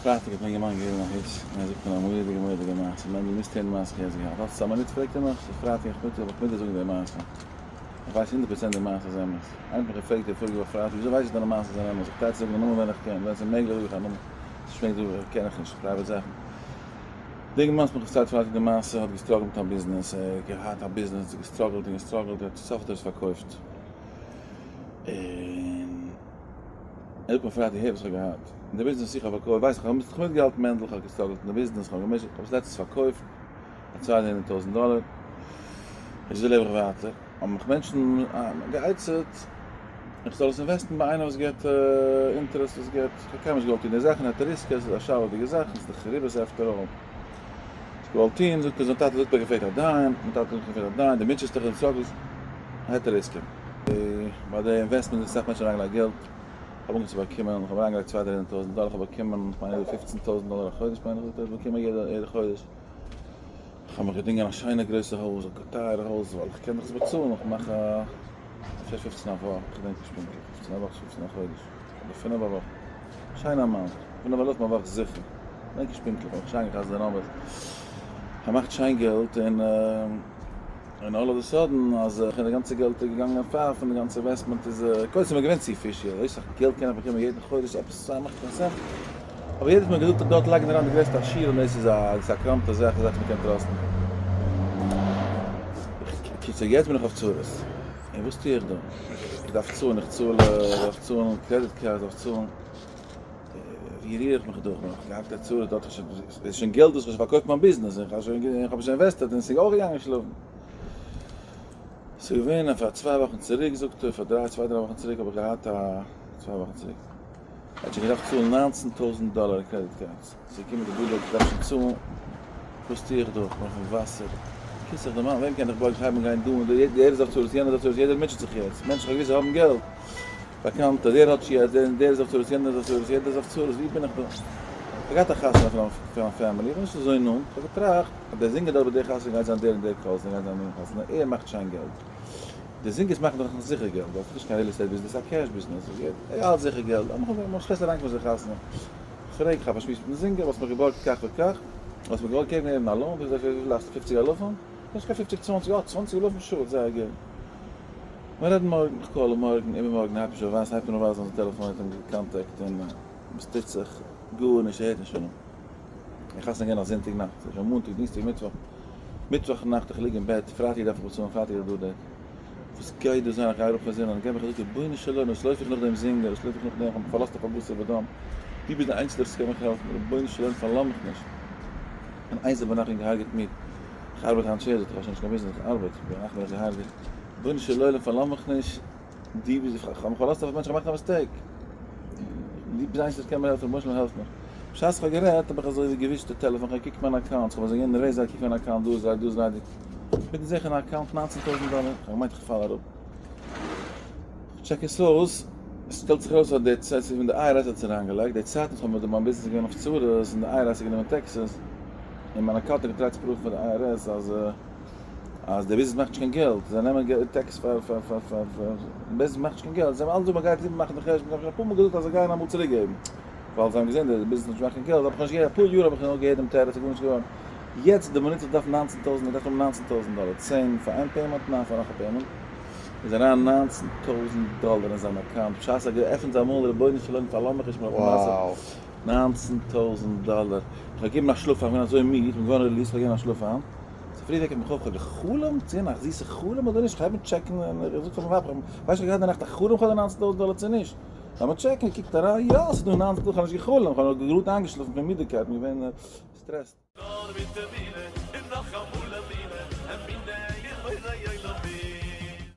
פרייטאג האט מיר א אינגערמאן געגעבן א היץ און ער זאגט מיר א מורא'דיגע מורא'דיגע מעשה, מענדל מוזט הערן די מעשה איך האב יעצט געהאט, האסט א מינוט פרעגט ער מיך, ס'איז פרייטאג נאכמיטאג אבער איך מוז דיר זאגן די מעשה, איך ווייס הונדערט פראצענט די מעשה איז אמת, איינער האט מיך געפרעגט די פאריגע וואך פרייטאג וויאזוי ווייס איך דיינע מעשות זענען אמת, איך טריי צו זאגן א נאמען ווען איך קען, ווען ס'איז מעגליך זאג איך א נאמען, ס'איז נישט מעגליך זאג איך קען איך נישט, private זאכן. די אינגערמאן האט מיך פארציילט פרייטאג די מעשה, האט גע struggle ט מיט א ביזנעס, ער האט געהאט א ביזנעס, גע struggle ט און גע struggle ט, ער האט צום סוף האט ער עס פארקויפט, און. ער זאגט מיר פרייטאג הער וואס איך האב געהאט אין די ביזנעס איך האב פארקויפט ווייס איך האב מיך מיטגעהאלטן מענדל איך האב גע struggle ט אין די ביזנעס איך האב געמוטשעט איך האב עס לעצטנס פארקויפט פאר 200 טויזנט דאלער אזוי לעב איך ווייטער האבן מיך מענטשן גע'עצה'ט איך זאל עס invest ן ביי איינער וואס געבט interest וואס געבט איך האב קיינמאל נישט געוואלט טון די זאכן האט ריסק עס איז א שאלה'דיגע זאך עס איז דאך ריבית after all געוואלט טון זאגט ער זיין טאטע זאגט ער געפרעגט א דיין מיין טאטע האט געפרעגט א דיין די מוטשעסט דיך די struggles היתר ריסק. ביי די investment איז אסאך מענטשן אריינגעלייגט געלט, כ'האב אנגעהויבן צו באקומען, כ'האב אריינגעלייגט צוויי דריי הונדערט טויזנט דאלער, כ'האב באקומען כ'מיין איבער פופצן טויזנט דאלער א חודש מיין איך האב איך באקומען יעדע יעדע חודש, כ'האב מיך געדינגען א שיינע גרויסע הויז, א טייערע הויז, ווייל איך קען דאך עס באצאלן, איך מאך א אפשר פופצן א וואך, כ'געדענק נישט פונקטליך, פופצן א וואך צו פופצן א חודש, אדער פינף א וואך, שיינע amount, פינף אלפים א וואך זיכער, כ'געדענק נישט פונקטליך, האב איך שיין גע'חזר'ט די numbers, כ'מאכט שיין געלט און. און all of a sudden אז די גאנצע געלט איז געגאנגען אין פייף און די גאנצע investment איז קודם איז מיר געווען צו fishy אזוי סאך געלט קען איך באקומען יעדן חודש עפעס צו מאכט קיין sense אבער יעדער האט מיר געזאגט אז דארט לייגן אריין די גרעסטע עשיר און דאס איז א דאס איז א קראנטע זאך א זאך וואס מ'קען trust ן. קיצור יעצט בין איך אויף צרות און וואס טו איך דא? איך דארף צאלן איך צאל איך דארף צאלן credit card איך דארף צאלן ווי ריר איך מיך דא? איך האב געהאט א צרה דארט איז שוין געלט וואס איך האב פארקויפט מיין ביזנעס און איך האב שוין invested און ס'איז אויך געגאנגען שלאפן. ס'איז געווען פאר צוויי וואכן צוריק זאגט ער, פאר דריי צוויי דריי וואכן צוריק האב איך געהאט א, צוויי וואכן צוריק, ער האט שוין געדארפט צאלן ניינצן טויזנט דאלער credit cards, ס'איז געקומען די bill איך דארף שוין צאלן, וואס טו איך דא? איך בין אויפן וואסער, קיצור איך דערמאן וועם קען איך בארגן, איך הייב אן גיין דא און דא, דער איז אויף צרות, יענער איז אויף צרות, יעדער מוטשעט זיך יעצט, מענטשן איך האב געוואוסט זיי האבן געלט. באקאנט אז ער האט שיעור, דער און דער איז אויף צרות, יענער איז אויף צרות, יעדער איז אויף צרות, ווי בין איך דא? איך האב געהאט א חתונה פון א family, איך בין נישט אזוי נאנט, איך האב געטראכט אז דער זינגער דארט ביי די חתונה גייט זיין דער און דער cousin, גייט זיין יענע חתונה, ער מאכט שיין געלט. די זינגערס מאכן דאך נאך זיכער געלט, ווייל ס'איז נישט קיין real estate ביזנעס, ס'איז א cash ביזנעס, ער האלט זיכער געלט, לאמיך מיך בעסער אריינקומען צו די חתונה. פרעג איך, האב א שמועס מיטן זינגער, וואלסט מיך געבארגט כך וכך, וואלסט מיר געוואלט געבן א loan, וויפיל דארפסטו, פופציג אלפים? נישט קיין פופציג צוואנציג, יא צוואנציג אלפים sure, זייער גוט. מיר רעדן מארגן, איך call אים מארגן, איבערמארגן הייבט נישט אויף ווייזן, הייבט אן ווייזן אויף זיין טעלעפאן, ער האט אים גע contact און וואס טוט זיך? גארנישט, ער הערט נישט פון אים. איך חתונה געווען א זונטאג נאכט, ס'איז שוין מאנטאג, דינסטאג, מיטוואך, מיטוואך נאכט איך ליג אין בעט, פרייטאג דארף איך באצאלן, פרייטאג איז דא date. וואס גייט דא זיין, איך גיי אראפ פון זינען, געב איך א זאג, רבונו של עולם, וואס לויף איך נאך דעם זינגער, וואס לויף איך נאך דעם, איך האב מיך פארלאזט אויף א בשר ודם, דו ביסט די איינציגסטער וואס קען מיך העלפן, רבונו של עולם פארלאז מיך נישט. און איינס ביינאכט בין געהארגעט מיד, איך ארבעט היינט שווער, זאגט ער, איך האב שוין נישט קיין ביזנעס, איך ארבעט, ביינאכט בין איך געהארגעט. רבונו של עולם פארלאז מיך נישט, דו ביסט, איך האב מיך פארלאזט אויף א מענטש, איך האב געמאכט א mistake, דו ביסט די איינציגסטער וואס קען מיר העלפן, רבונו של עולם העלף מיך. בשעת איך האב גערעדט האב איך אזוי ווי געווישט די טעלעפאן, איך האב געקוקט מיין account, איך האב אזוי געווען נערוועז, איך קוק מיין account, דא איז ליידיג, דא איז ליידיג, מיטן זעה איך אין account ניינצן טויזנט דאלער, איך האב געמיינט איך פאל אראפ, איך check עס אויס, עס שטעלט זיך ארויס אז די צייט ווען די IRS האט עס אריינגעלייגט, די צייט וואס כ'האב מיין ביזנעס איז געווען אויף צרות און די IRS האט גענומען taxes, און מיין accountant האט געטרייט צו prove ן פאר די IRS אז אז די ביזנעס מאכט נישט קיין געלט, זיי נעמען tax פאר פאר פאר פאר פאר די ביזנעס מאכט נישט קיין געלט, זיי האבן אלץ געזאגט מען גייט איבער מאכן די חשבון, זיי האבן שוין אפאר מאל געזאגט אז זיי גייען אמאל צוריק געבן, ווייל זיי האבן געזען די ביזנעס נישט מאכן געלט, האב איך נישט געהערט, אפאר יאר האב איך נאר געהערט דעם תירוץ איז גארנישט געווארן, יעצט די מינוט איך דארף ניינצן טויזנט, איך דארף האבן ניינצן טויזנט דאלער, צען פאר איין payment, ניין פאר נאך א payment, איז אריין ניינצן טויזנט דאלער אין זיין account, בשעת ער האט געעפנט זיין מויל רבונו של עולם פארלאז מיך נישט מיט א מעשה. ניינצן טויזנט דאלער! איך האב געגעבן א שלאף איין, כ'בין אזוי מיד, כ'בין געווארן released, כ'האב געגעבן א שלאף איין, צופרי וועק איך מיך אויף, כ'האב גע'חלומ'ט, צו א זיסע חלום אדער נישט, כ'הייב אן check ן, און איך זאג פאר מיין ווייב, כ'ווייס נישט כ'האב געהאט די נאכט א חלום כ'האב די ניינצן טויזנט דאלער צו נישט, לאמיר check ן, קוקט אריין, יא ס'איז דא ניינצן טויזנט, כ'האב נישט גע'חלומ'ט, כ'האב נאר גראד איינגעשלאפן פון מידעקייט, כ'בין געווען stressed. נאר מיט אמונה און נאכאמאל אמונה, אמונה אין בורא עולמים.